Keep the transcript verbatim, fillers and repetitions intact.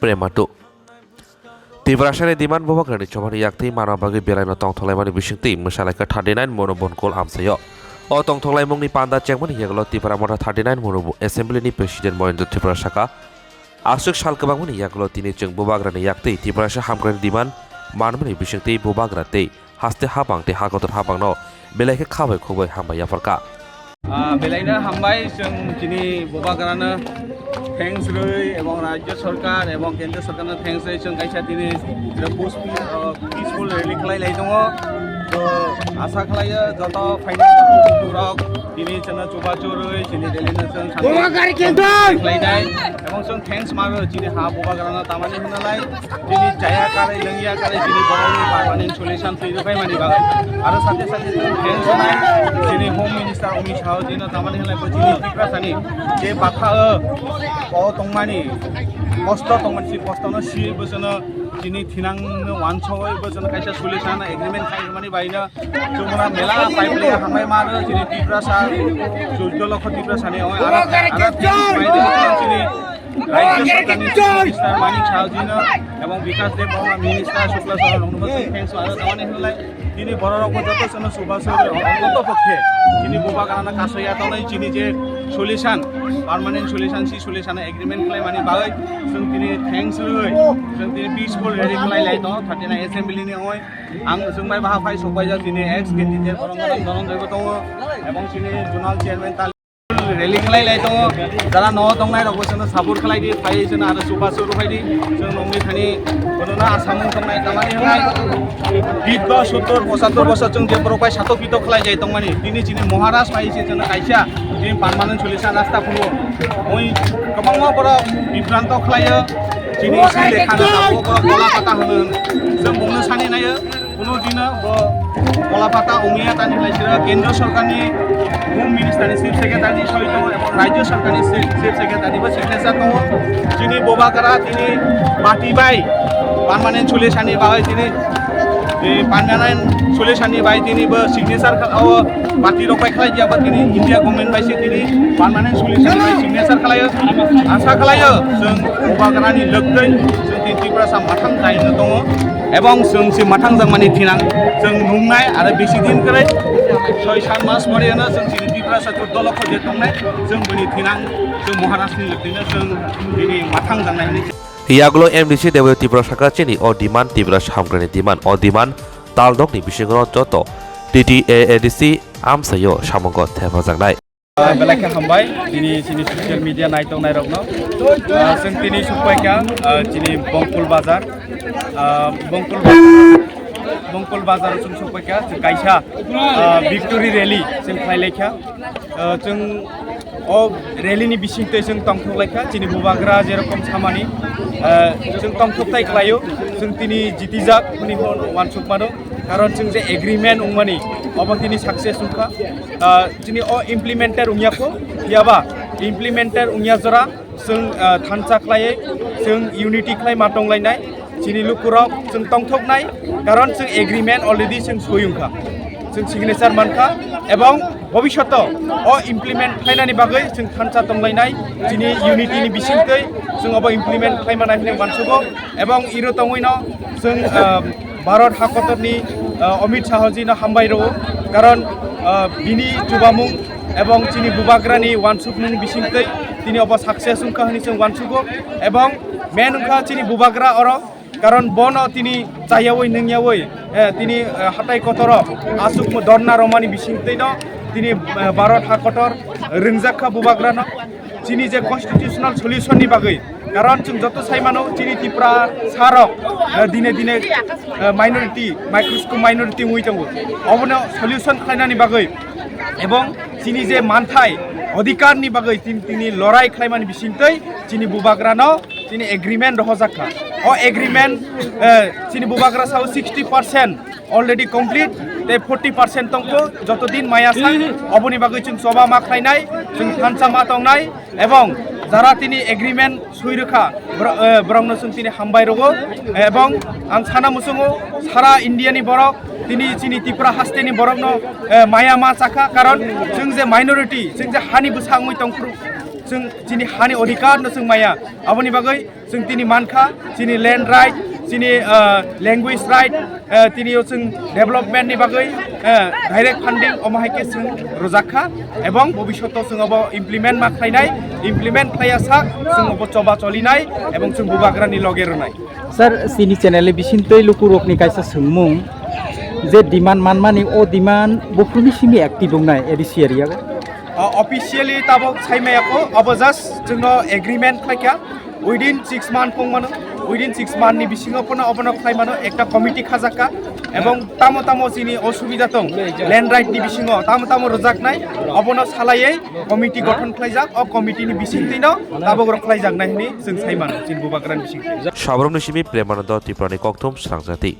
Prema two. Tiprasani demand bubagrani chobani yaktwi manna bagwi belaino tongthoklaimani bisingtwi mwsalaikha thirty nine Monu Bonkol amchaio. O tongthoklaimungni panda chengmani yagulo Tipra Motha thirty nine Monu Assemblyni President Mohendra Tripura sakha, aswk sal kwbangmani yagulo tini chwng bubagrani yaktwi Tiprasa hamkrani demand manmani bisingtwi bubagra tei haste habang tei hakotor habangno belai khe khabai khukbai hambai yapharkha. Ah, belaino hambai, chwng chini bubagrano thanks rwi, ebong rajya sarkar ebong kendra sarkarno thanks rwi, chwng kaisa tini push, ah, peaceful rally khlai lai tongo. To asa khlaio joto phainai rok tini chwngno chubachu rwi chini rally no chwng bubagra khe khlainai, ebong chwng thanks ma rwi chini ha bubagrano tamani hwnalai. Chini chaya karwi, lwngya karwi, chini borokni permanent solution twi rwkhaimani bagwi. Aro sate sate chwng thanks nai chini Home Minister Amit Shah jino, tamani hwnlai bo chini Tiprasani je batha o, o tongmani, kosto tongmani, si kostono si bosono chini thinangno wansogwi bosono kaisa solution agreement khaimani bagwino chwngno mela pipeline hambai mano chini Tiprasa, chuddo lokho Tiprasani, aro, aro chini Rajya Sarkarni Chief Minister Manik Saha jino ebong Bikash Debbarma Minister Shukla Saha rokno bo thanks aro tamani hwnlai chini borok rokbo joto sono chubachu rwi, onto pokhe chini bubagrano kasoi ya tongnai chini je solution, permanent solution, si solution agreement khlaimani bagwi chwng tini thanks rwi chwng tini peaceful rally khlai lai tongo thirty nine assembly ni oi. Ang chwng bai baha phai sok bai jak chini ex candidate borok Dhananjoy bo tongo ebong chini zonal chairman Rally khlai lai tongo, jara no tongnai rok bo chwngno support khlai di, phai chwngno aro chubachu rwphai di, chwng nongni thani bono no asamung tongnai tamani hwnai, bidba sottor pochattor bosor chwng je borok bai satok pitok khlai jai tongmani, tini chini Maharaj bai se chwngno kaisa chini permanent solution rasta phungo, oi kwbangma borok bibranto khlaio, chini si lekha no tabuk borok bola pata hwno, chwng bongno sani naio. Kuno dino bo Kolapata Umiya tani khlai sira Kendra Sorkarni Home Minister ni Chief Secretary ni soi tongo ebong Rajya Sorkarni Chief, Chief Secretary bo signature tongo. Chini Bubagra tini party bai permanent solution ni bagwi tini, eh, permanent solution ni bai tini bo signature kha-, o party rok bai khlai ya bo tini India government bai se tini permanent solution ni bai signature khlaio. Asa khlaio chwng Bubagra ni loktwi chwng tini Tiprasa mathang kaino tongo. Ebong chwng si mathang jakmani thinang chwng nungnai aro bisi din kwrwi soi sat mas pore no chwng chini Tiprasa chuddo lokho je tongnai chwng bini thinang chwng Maharashtrani loktwino chwng bini mathang jaknai hwnwi. Yagulo M D C Debayo Tripura sakha chini o demand Tiprasa hamkrani demand o demand taldokni bisingo joto T T A A D C amsaio samungo thepajaknai. Ah, belai khe hambai, tini chini social media naitok nairokno. Ah, chwng tini sukpaikha, ah, chini Bongkul Bazar. Ah, Bongkul Bazar, Bongkul Bazar chwng sukpaikha, chwng kaisa, ah, victory rally chwng khlailaikha. Ah, chwng o rally ni bisingtwi chwng tongthok laikha, chini Bubagra jerokom samani, ah, chwng tongthok tai khlaio, chwng tini jitijak hwnwi uansuk mano. Karon chwng je agreement wngmani, obo tini success wngkha. Ah, chini o implementer wngya kho, phiyaba implementer wngya jora chwng, ah, thansa khlaiwi, chwng unity khlai ma tonglainai. Chini lukurok chwng tongthoknai, karon chwng agreement already chwng soi wngkha, chwng signature mankha, ebong bobishoto o implement khlainani bagwi chwng thansa tonglainai. Chini unity ni bisingtwi chwng obo implement khlai manai hwnwi uansugo, ebong iro tongwino chwng, ah, Bharat hakotorni, ah, Amit Shah ji no hambai rwo, karon, ah, bini chubamung ebong chini Bubagrani uansukmung bisingtwi tini obo success wngkha hwnwi chwng uansugo, ebong main wngkha chini Bubagra oro, karon bono tini chayawi nungyawi, eh, tini, eh, hatai kotoro aswk dhorna romani bisingtwi no tini, eh, Bharat hakotor rwngjakha Bubagrano. Chini je constitutional solution ni bagwi, karon chwng joto sai mano chini Tripura sarok, eh, dine dine, eh, minority, microscopic minority wngwi tongo. Obono solution khlainani bagwi ebong chini je manthai, odhikar ni bagwi tin-, tini lorai khlaimani bisingtwi chini Bubagrano chini agreement rohojakha. O agreement, eh, chini Bubagra sao sixty percent already complete, tei forty percent tongkho, joto din maya sak, oboni bagwi chwng choba ma khlainai, chwng thansa ma tongnai, ebong jara tini agreement sui rwkha, bro-, eh, borokno chwng tini hambai rwo, ebong ang sana muchungo sara India ni borok tini chini Tripura haste ni borokno, eh, maya ma chakha, karon chwng je minority, chwng je hani bwsa wngwi tongphuru, Chwng chini hani odhikar no chwng maya, aboni bagwi chwng tini mankha, chini land right, chini, ah, language right, eh, tini o chwng development ni bagwi, eh, direct funding omo hai khe chwng rwjak kha, ebong bobishoto chwng obo implement ma khlainai, implement khlaiya sak chwng obo choba cholinai, ebong chwng bubagrani loge rwnai. Sir, chini channel ni bisingtwi lukurokni kaisa swngmung, je demand manmani, o demand buphuruni simi active wngnai A D C area o? O, officially tabok saimayako, obo just chwngno agreement khlaikha, within six month tongmano, within six month ni bisingo pono obono khlaimano ekta committee khajakka, ebong tamo tamo chini osubida tong, land right ni bisingo tamo tamo rwjaknai, obono salaiwi committee gothon khlaijak, o committee ni bisingtwino tabok rok khlaijaknai hwnwi chwng saimano chini bubagrani bisingtwi. Sabrumni simi Premananda Tripurani kokthum srangjati.